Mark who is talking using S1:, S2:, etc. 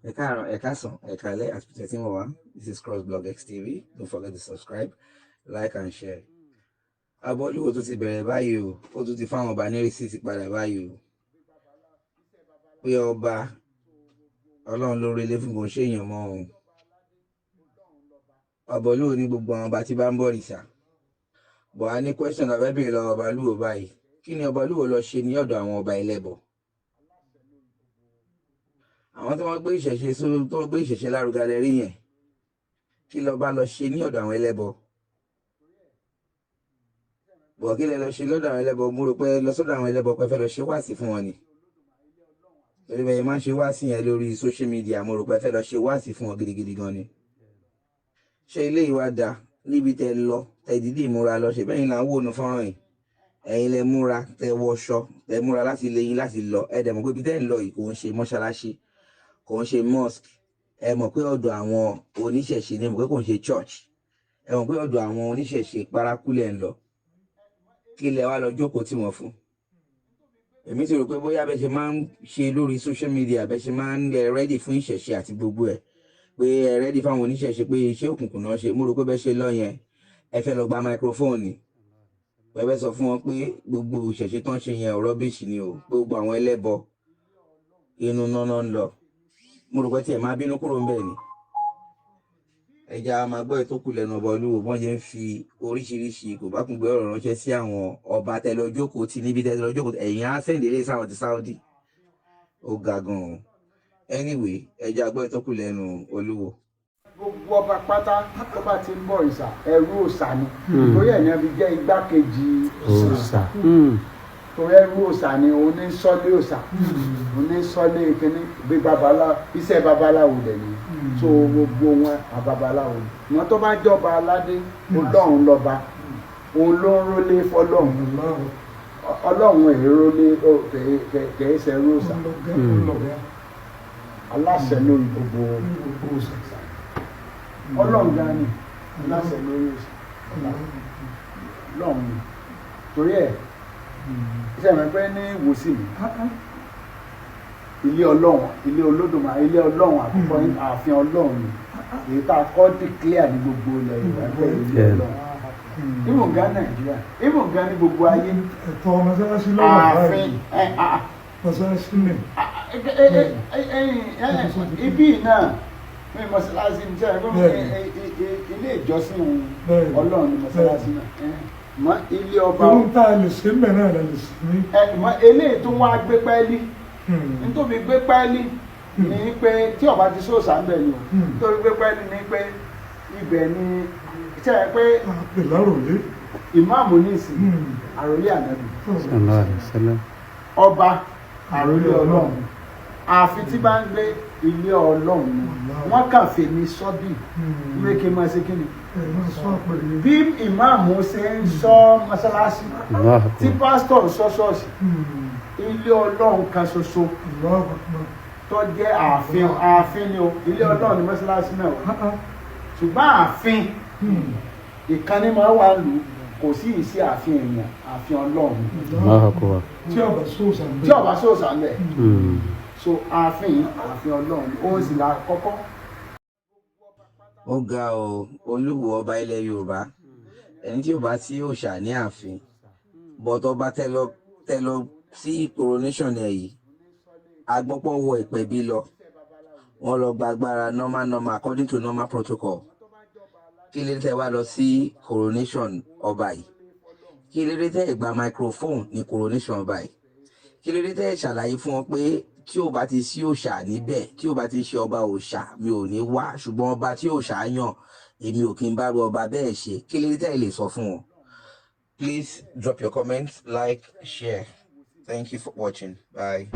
S1: Ẹ káàárọ̀, ẹ káàsán, ẹ káalẹ́ àti pìtẹ́ tí mo wá. This is Crossblog XTV. Don't forget to subscribe, like and share. Ọba Olúwo tó ti bẹ̀rẹ̀ báyìí o, ó tún ti fáwọn ọba ní receipt padà báyìí o. Pé ọba Ọlọ́run ló relé fún kò ń ṣèyàn mọ́ o. Ọba Olúwo ní gbogbo àwọn ọba tí bá ń bọ̀ rìṣà. Bọ̀ á ní question abẹ́ bèrè lọ́wọ́ ọba Olúwo báyìí. Kí ni ọba Olúwo lọ ṣe ní ọ̀dọ̀ àwọn ọba ẹlẹ́bọ? Àwọn tí wọ́n gbé ìṣẹ̀ṣe sórí tó gbé ìṣẹ̀ṣe lárugẹ lẹ rí yẹn, kí lọ́ba lọ ṣe ní ọ̀dọ̀ àwọn ẹlẹ́bọ? Bọ̀ kí lẹ lọ ṣe lọ́dọ̀ àwọn ẹlẹ́bọ? Mo rò pé lọ sọ́dọ̀ àwọn ẹlẹ́bọ pé fẹ́ lọ ṣe wáàsí fún wọn ni, torí bẹ́ẹ̀ máa ń ṣe wáàsí yẹn lórí social media. Mo rò pé fẹ́ lọ ṣe wáàsí fún wọn gidigidi gan ni. Ṣé ilé ìwà da níbi tẹ lọ, tẹ dídì múra lọ ṣe bẹ́ẹ̀ ni là ń wò ní fọ́nrán yìí? Ẹ̀yin lẹ múra, tẹ wọṣọ, tẹ múra láti lé yín láti lọ. Ẹ dẹ̀ mọ̀ pé ibi tẹ́ ń lọ yìí kò ń ṣe mọ́ṣáláṣí, kò ń ṣe mosque. Ẹ mọ̀ pé ọ̀dọ̀ àwọn oníṣẹ̀ṣe ni, ẹ mọ̀ pé kò ń ṣe church, ẹ mọ̀ pé ọ̀dọ̀ àwọn oníṣẹ̀ṣe paraku lẹ̀ ń lọ. Kí lẹ wá lọ jókòó tí wọ́n fún? Èmi ti rò pé bóyá bẹ́ẹ̀ ṣe máa ń ṣe lórí social media, bẹ́ẹ̀ ṣe máa ń ẹ ready fún ìṣẹ̀ṣe àti gbogbo ẹ̀, pé ẹ ready fáwọn oníṣẹ̀ṣe, pé iṣẹ́ òkùnkùn náà ṣe. Mo rò pé bẹ́ẹ̀ ṣe lọ yẹn, ẹ fẹ́ lọ gba microphone ni, pẹ̀fẹ́ sọ fún wọn pé gbogbo ìṣẹ̀ṣe tán ṣe yẹn, rubbish ni o, gbogbo àwọn ẹlẹ́bọ inú náná ń lọ. Mo rò pé tí ẹ máa bínú kúrò ń bẹ̀ ni. Ẹja máa gbọ́ ètò kù lẹ́nu ọba Olúwo, bọ́n ṣe ń fi oríṣiríṣi kò bá kún gbé ọ̀rọ̀ ránṣẹ́ sí àwọn ọba tẹ lọ jókòó tí níbi tẹ lọ jókòó. Ẹ̀yìn á send ilé sáwọn ti Saudi. Ó ga gan-an. Anyway, ẹja gbọ́ ètò kù lẹ́nu Olúwo.
S2: Gbogbo ọba pátá tó bá ti ń bọ̀ ìsà, ẹrú òòṣà ni. Torí ẹ̀ ní wọ́n fi jẹ́ igbákejì
S3: òòṣà.
S2: Torí ẹrú òòṣà ni. Òun ní sọ́lé òòṣà, òun ní sọ́lé kínní bí babaláwo, iṣẹ́ babaláwo dẹ̀ ni. So gbogbo wọn àbabaláwo ni wọn. Tó bá jọba aládé, Ọlọ́run lọ́ba, òun ló ń rólé fọlọ́run. Ọlọ́run èrò lé kẹ̀ẹ́ ṣẹrú òòṣà, aláṣẹ lórí gbogbo òòṣà. Ọlọ́run gan ni aláṣẹ lórí òòṣà, Ọlọ́run ni. Torí ẹ̀ iṣẹ́ mi pé ní ìwòsí mi, ilé Ọlọ́run, ilé Olódùmarè, ilé Ọlọ́run àkọ́kọ́, ààfin Ọlọ́run ni èyí tá a kọ́ declare ní gbogbo ilẹ̀ Yorùbá pé ilé Ọlọ́run, even gan Nàìjíríà, even gan ní gbogbo ayé.
S4: Ẹ̀tọ́ mọ́sálásí lọ́wọ́
S2: ààfin
S4: báyìí.
S2: ẹ ah
S4: Mọ́sálásí ní.
S2: Ibi náà ní mọ́sálásí ní sẹ́yìn pé ilé ìjọsìn Ọlọ́run ní mọ́sálásí náà mọ ilé ọba.
S4: Irun tá a lè ṣe ń bẹ̀ náà lè ṣe ní.
S2: Ẹ mọ eléyìí tó wá gbé pẹ́ẹ́lí, nítorí gbé pẹ́ẹ́lí ní pé tí ọba ti sóòsà ń bẹ̀ ni o. Nítorí gbé pẹ́ẹ́lí ní pé ibẹ̀ ni sẹ́yìn pé
S4: Àpè láròlé.
S2: Ìmáàmù nísìn, àròlé ànábì.
S3: Sallallahu alaihi wasallam.
S2: Ọba, àròlé Ọlọ́run. Ààfin tí bá ń gbé ilé Ọlọ́run ni wọ́n kàn fèmí sọ́bì wípé kí n máa ṣe kí ni.
S4: Ẹ̀ máa sọ àpèrè.
S2: Bí ìmáàmù ṣe ń sọ mọ́sálásí,
S3: Allahu
S2: tí
S3: akbar.
S2: Pásítọ̀ ń sọ ṣọ́ọ̀ṣì, ilé Ọlọ́run kan ṣoṣo
S4: Allahu Akbar.
S2: tó jẹ́ ààfin, ààfin ni o. Ilé Ọlọ́run ni mọ́sálásí náà o, ṣùgbọ́n ààfin ìkànnì máa wà lù kò sí ìsí ààfin èèyàn, ààfin Ọlọ́run.
S3: Allahu akbar.
S4: Tí ọba sóòsà ń bẹ̀.
S2: Tí ọba sóòsà ń bẹ̀. So ààfin, ààfin Ọlọ́run ni ó sì là kọ́kọ́.
S1: Ó ga ọ. Olúwo ọba ilẹ̀ Yorùbá, ẹni tí ò bá sí òòṣà ní ààfin bọ́tọ̀ bá tẹ lọ sí coronation ẹ̀ yìí, agbọ́pọ̀ wọ ìpẹ̀bí lọ, wọ́n lọ gba agbára normal normal, according to normal protocol. Kí ló tẹ wá lọ sí coronation ọba yìí? Kí ló dé tẹ gba microphone ní coronation ọba yìí? Kí ló dé tẹ ṣàlàyé fún wọn pé tí ò bá ti sí òòṣà níbẹ̀, tí ò bá ti ṣe ọba òòṣà, mi ò ní wá, ṣùgbọ́n ọba tí òòṣà yàn, èmi ò kí n bá ru ọba bẹ́ẹ̀ ṣe? Kí ló dé tẹ lè sọ fún wọn? Please drop your comments, like, share. Thank you for watching. Bye.